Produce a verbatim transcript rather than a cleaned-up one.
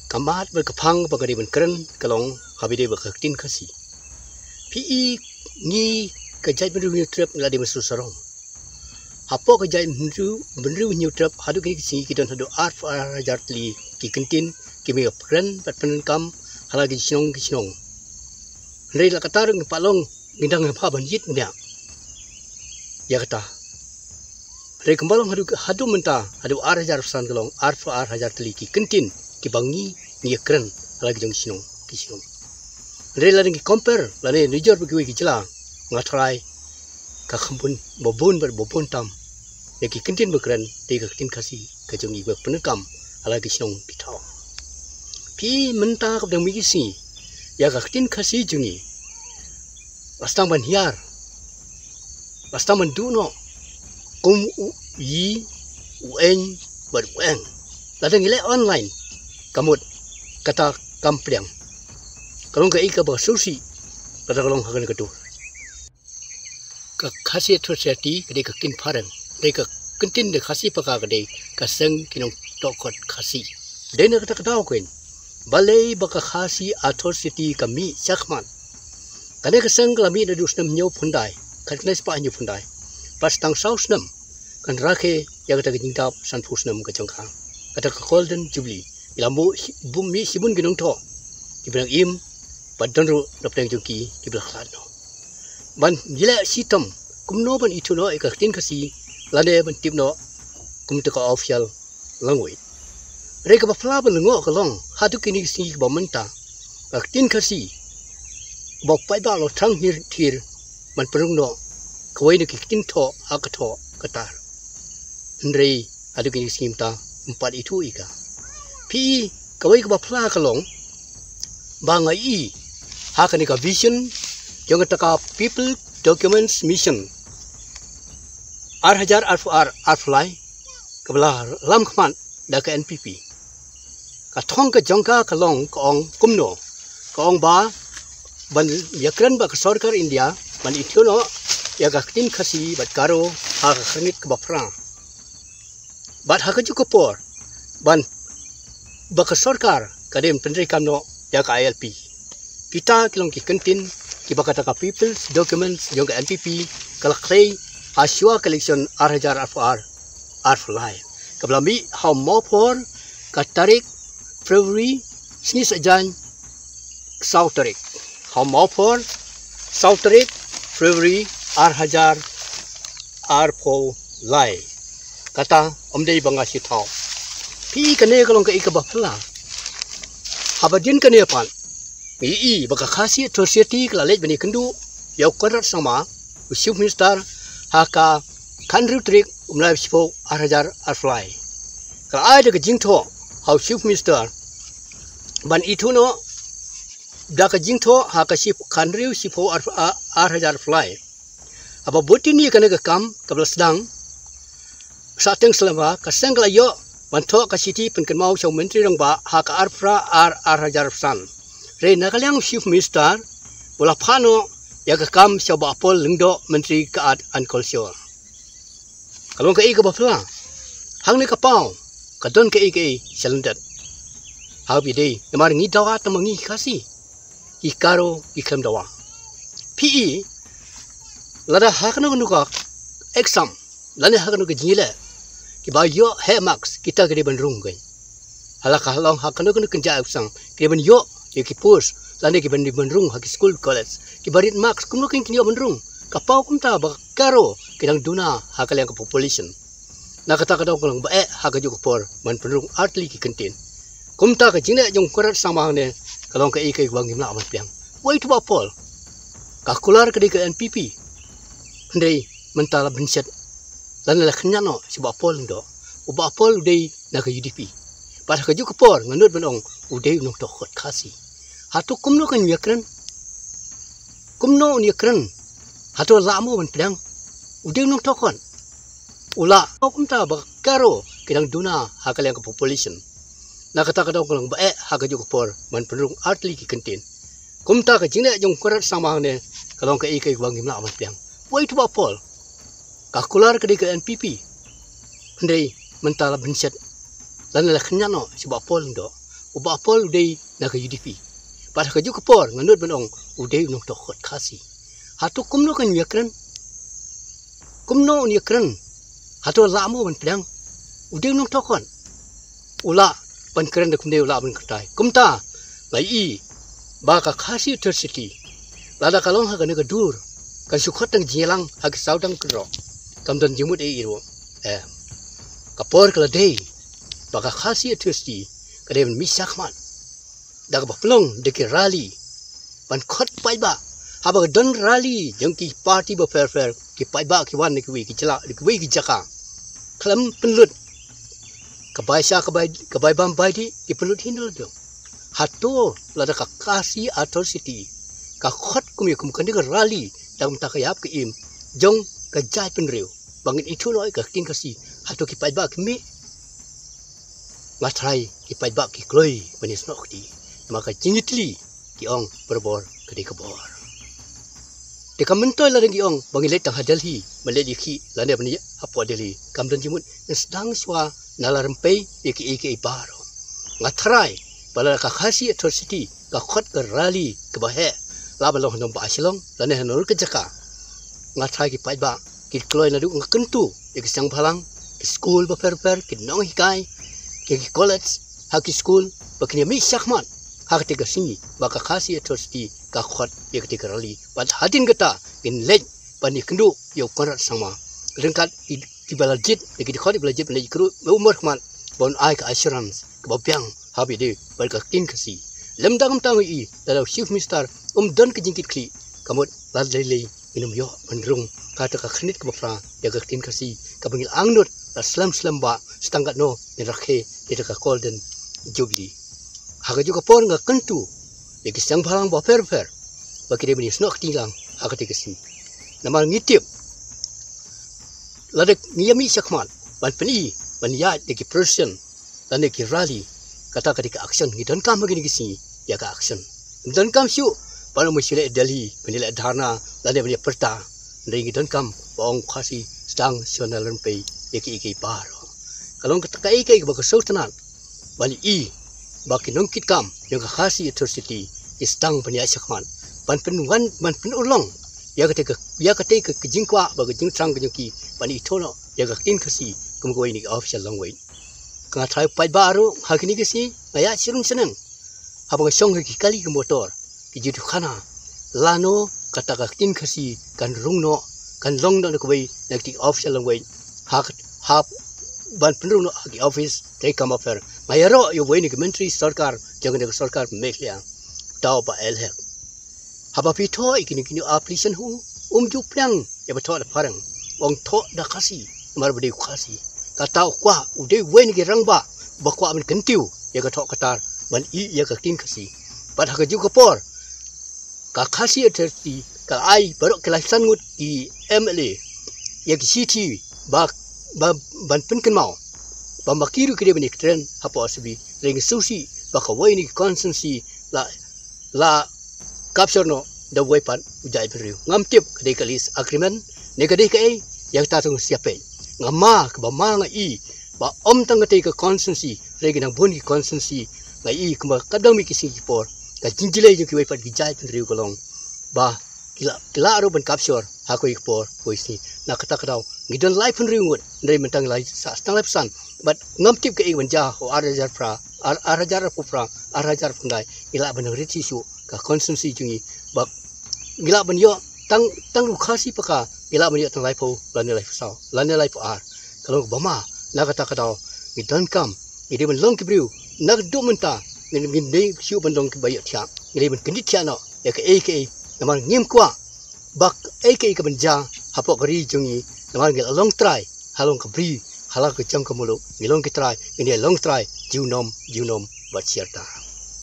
Ka mat bad ka phang ba ka dei ban kren ka long haba ïadei bad ka ktien Khasi. Phi i, ngi ka jaitbynriew Hynñiewtrep ngi la dei ban sngewsarong. Hapoh ka jaitbynriew, bynriew Hynñiewtrep haduh kine ki sngi ki don haduh arphew ar hajar tylli ki kyntien kiba ngi kren bad pyndonkam ha la ki shnong ki shnong. Hynrei la katta ruh ngi pat long ngi dang hap ban ïit bniah ïa kata. Hynrei kumba long haduh, haduh mynta, haduh ar hajar arphew san ka long arphew ar hajar tylli ki kyntien kiba ngi, ngi ïakren ha la ki jong ki shnong ki shnong. Hynrei lada ngi compare lane nujor bad kiwei ki jylla, nga tharai ka kham bun, ba bun bad ba bun tam ïa ki kyntien ba kren, dei ka ktien Khasi ka jong ngi ba pyndonkam ha la ki shnong ki thaw. Phi i, mynta kaba dang mih ki sngi, ïa ka ktien Khasi jong ngi la sdang ban hiar, la sdang ban duh noh kum u yi, u eng bad u eng. Lada ngi leh online, ka mut kata kam pdiang. Ka long kaei kaba sngewsih lada ka long ha kane ka dur. Ka Khasi Authors' Society ka dei ka ktien phareng, dei ka kyntien da Khasi paka ka dei ka seng ki nongtohkhot Khasi. Dei na kata ka daw keiñ, balei ba ka Khasi Authors' Society ka mih shakhmat. Kane ka seng ka la mih naduh u snem hynñiewphew khyndai, khatkhyndai spah hynñiewphew khyndai. Bad tang saw snem kan rakhe ïa kata ka jingdap sanphew snem ka jong ka, kata ka Golden Jubilee. Ngi la buh shi-, buh mih shibun ki nongthoh kiba dang im, bad don ruh na pdeng jong ki kiba la khlad noh. Ban ïaleh shitom kumno ban ithuh noh ïa ka ktien Khasi lane ban tip noh kum kata ka official language. Hynrei kaba phylla ban lyngngoh ka long haduh kine ki sngi kiba mynta, ka ktien Khasi kaba u paidbah u la thrang hiar thiar ban pynrung noh kawei na ki ktien thoh ha ka thoh ka tar. Hynrei haduh kine ki sngi mynta ym pat ithuh ïa ka. Phi i, kawei kaba phylla ka long ba nga i ha kane ka vision jong kata ka People Documents Mission ar hajar arphew ar arphew lai, kaba la lam khmat da ka N P P. Ka thong ka jong ka ka long, ka ong kumno, ka ong ba ban ïakren bad ka sorkar India ban ithuh noh ïa ka ktien Khasi bad Garo ha ka khyrnit kaba phra. Bad ha kajuh ka por ban, ba ka sorkar ka dei ban pyntreikam noh ïa ka I L P. Kita ki long ki kyntien kiba kata ka People's Documents jong ka N P P ka la khlei ha shuwa ka election ar hajar arphew ar arphew lai, kaba la mih ha u Mawphor ka tarik February, sngi Saitjaiñ, saw tarik. Ha u Mawphor, saw tarik February ar hajar arphew lai. Kata ym dei ba nga shu thaw. Phi i, kane ka long kaei kaba phylla. Haba dien kane pat, ngi i ba ka Khasi Authors' Society ka la leit ban ïakynduh ïa u Conrad Sangma, u Chief Minister, ha ka khathynriew tarik u bnai shiphew ar hajar arphew lai. Ka la ai da ka jingthoh ha u Chief Minister ban ithuh noh da ka jingthoh ha ka ship-, khathynriew shiphew ar, a-, ar hajar arphew lai. Haba bud ïa kane ka kam kaba la sdang, sahteng slem bha, ka seng ka la ïoh ban thoh ka shithi pynkynmaw sha u Myntri Rangbah ha ka arphew phra ar ar hajar arphew san. Hynrei na ka liang u Chief Minister u la phah noh ïa ka kam sha u Bah Paul Lyngdoh, Myntri ka Art and Culture. Ka long kaei kaba phylla. Hangne ka paw ka don kaei kaei shalyndet. Haba ïadei namar ngi dawa tang ma ngi Khasi, ki Garo ki khlem dawa. Phi i, lada ha kano kano ka exam lane ha kano ka jingïaleh, kiba ïoh heh marks kita ki dei ban rung keiñ. Hala ka long ha kano kano ka kynja exam, ki dei ban ïoh ïa ki post lane ki ban dei ban rung ha ki school college. Kiba rit marks kumno keiñ kin ïoh ban rung? Ka paw kumta ba ka Garo ki dang duna ha ka liang ka population. Na kata ka daw ka long ba eh ha kajuh ka por ban pynrung artylli ki kyntien. Kumta ka jingleh jong u Conrad Sangma hangne ka long kaei kaei kaba ngim lah ban pdiang. Wei tu Bah Paul, ka kular ka dei ka N P P. Hynrei mynta la bynshet lane la khynñiat noh sha u Bah Paul Lyngdoh. U Bah Paul u dei na ka U D P. Bad ha kajuh ka por nga nud ban ong u dei u nongtohkhot Khasi. Hato kumno kan ïakren? Kumno un ïakren? Hato lah mo ban pdiang? U dei u nongtohkhot. U lah. Kumta ba ka Garo ki dang duna ha ka liang ka population. Na kata ka daw ka long ba eh ha kajuh ka por ban pynrung artylli ki kyntien. Kumta ka jingleh jong u Conrad Sangma hangne ka long kaei kaei kaba ngim lah ban pdiang. Wei tu Bah Paul, ka kular ka dei ka N P P. Hynrei mynta la bynshet lane la khynñiat noh sha u Bah Paul Lyngdoh. u Bah Paul u dei na ka U D P. Bad ha kajuh ka por nga nud ban ong u dei u nongthoh khot Khasi. Hato kumno kan ïakren? Kumno un ïakren? Hato lah mo ban pdiang? U dei u nongthoh khot. U lah ban kren da kumne, u lah ban kynthai. Kumta, nga ïohi ba ka Khasi Authority, lada ka long ha kane ka dur, kan shu khot tang jingïalang ha ki saw dang kynroh. Kam don jingmut ei ei ruh. Eh, ka por ka la dei ba ka Khasi Authority ka dei ban mih shakhmat da kaba pynlong da ki rally ban khot paidbah. Haba ka don rally jong ki party bapher bapher, ki paidbah ki wan na kiwei ki jylla, na kiwei ki jaka, khlem pynlut ka bai sha ka bai, ka bai bam bai dih, ki pynlut hi na la dong. Hato lada ka Khasi Authority ka khot kum ïa kum kane ka rally da kumta ka ïap ka im jong ka jaitbynriew ba ngin ithuh noh ïa ka ktien Khasi, hato ki paidbah ki mih? Nga tharai ki paidbah ki kloi ban ïasnoh kti. Namar ka jingïatylli ki ong barabor ka dei ka bor. Te ka myntoi lada ngi ong ba ngi leit tang ha Delhi, ba leit ïa ki lane ba ngi hapoh Delhi, kam don jingmut. Ngi sdang shuwa na la rympei ïa kiei kiei baroh. Nga tharai ba lada ka Khasi Authority ka khot ka rally kaba heh, lah ban long ha Nongbah Shillong lane ha nongrim ka jaka, nga tharai ki paidbah ki kloi naduh, nga kyntu ïa ki seng bhalang, ki skul bapher bapher, ki nonghikai, ki, ki college, ha ki skul, ba kin ïa mih shakhmat ha katei ka sngi ba ka Khasi Authority ka khot ïa katei ka rally. Bad hadien kata ngin leit ban ïakynduh ïa u Conrad Sangma ryngkat ki, kiba la jied, ïa ki dkhot kiba la jied ban leit ïakynduh ïa u Markhmat ban ai ka assurance kaba biang haba ïadei bad ka ktien Khasi. Lymda kumta ngi ïohi lada u Chief Minister um don ka jingkitkhlieh, ka mut lada lei lei ngin ym ïoh ban rung kata ka khyrnit kaba phra ïa ka ktien Khasi kaba ngi la angnud la slem slem ba sa tang katno ngin rakhe ïa ka Golden Jubilee. Ha kajuh ka por nga kyntu ïa ki seng bhalang bapher bapher ba ki dei ban ïasnoh kti lang ha katei ka sngi. Namar ngi tip lada ngi ïa mih shakhmat ban pyni, ban ïaid da ki procession lane ki rally, kata ka dei ka action. Ngi donkam ha kine ki sngi ïa ka action. Ngim donkam shuh ban ong ba shu leit Delhi ban ïaleh dharna lane ban ïapyrta. Hynrei ngi donkam ba ong Khasi sdang shuwa na la rympei ïa kiei kiei baroh. Ka long kata kaei kaei kaba ka sngewtynnat ban ïohi ba ki nongkitkam jong ka Khasi Authority ki sdang ban ïaid shakhmat ban pynwan, ban pynurlong ïa katei ka, ïa katei ka, ka jingkwah bad ka jingthrang ka jong ki ban ithuh noh ïa ka ktien Khasi kum kawei na ki official language. Nga tharai paidbah ruh ha kine ki sngi nga ïaid shnong shnong, haba nga shong ha ki kali ki motor, ki jutukhana, lano kata ka ktien Khasi kan rung noh, kan long noh na kawei na ki official language ha, ha ban pynrung noh ha ki office treikam bapher. Nga ïaroh ïa uwei na ki myntri sorkar jong kane ka sorkar Meghalaya, uta u Bah L Hek. Haba phi thoh ïa kine kine application, u um ju pdiang ïa ba thoh da phareng, u ong thoh da Khasi namar ba dei u Khasi. Kata u kwah, u dei uwei na ki rangbah ba kwah ban kyntiew ïa ka thoh ka tar ban ïeh ïa ka ktien Khasi. Bad ha kajuh ka por ka Khasi Authority ka la ai baroh ki laiphew san ngut ki M L A ïa ki shithi ba, ba, ban pynkynmaw ba ma ki ruh ki dei ban ïa ki train hapoh R C B. Hynrei nga sngewsih ba kawei na ki constituency la, la capture noh da uwei pat u jaitbynriew. Ngam tip ka dei ka lease agreement ne ka dei kaei, ïa kata to ngin sa ïa peit. Nga ma, kaba ma nga ïohi ba ym tang katei ka constituency, hynrei ki nang bun ki constituency. Nga ïohi kumba ka dang mih ki sngi ki por, ka jingjyllei jong kiwei pat ki jaitbynriew ka long ba ki lah, ki lah ruh ban capture ha kawei ka por kawei sngi. Na kata ka daw ngi don laiphew hynriew ngut, hynrei mynta ngi la sah tang laiphew san. Bad ngam tip kaei ban jia ha u ar hajar phra, ar, ar hajar arphew phra, ar hajar arphew khyndai, ngi lah ban rit shisha ka constituency jong ngi ba ngi lah ban ïoh tang, tang u Khasi paka, ngi lah ban ïoh tang laiphew lane laiphew saw lane laiphew ar. Ka long kaba ma. Na kata ka daw ngi donkam, ngi dei ban long ki briew naduh mynta, ngin, ngim dei shuh ban long kiba ïohthiah, ngi dei ban kyndit thiah noh ïa kaei kaei. Namar ngim kwah ba kaei kaei kaban jia hapoh ka ri jong ngi, namar ngi la long trai ha long ka bri, ha la ka jong ka muluk ngi long ki trai, ngin ïa long trai junom junom bad shiar tam.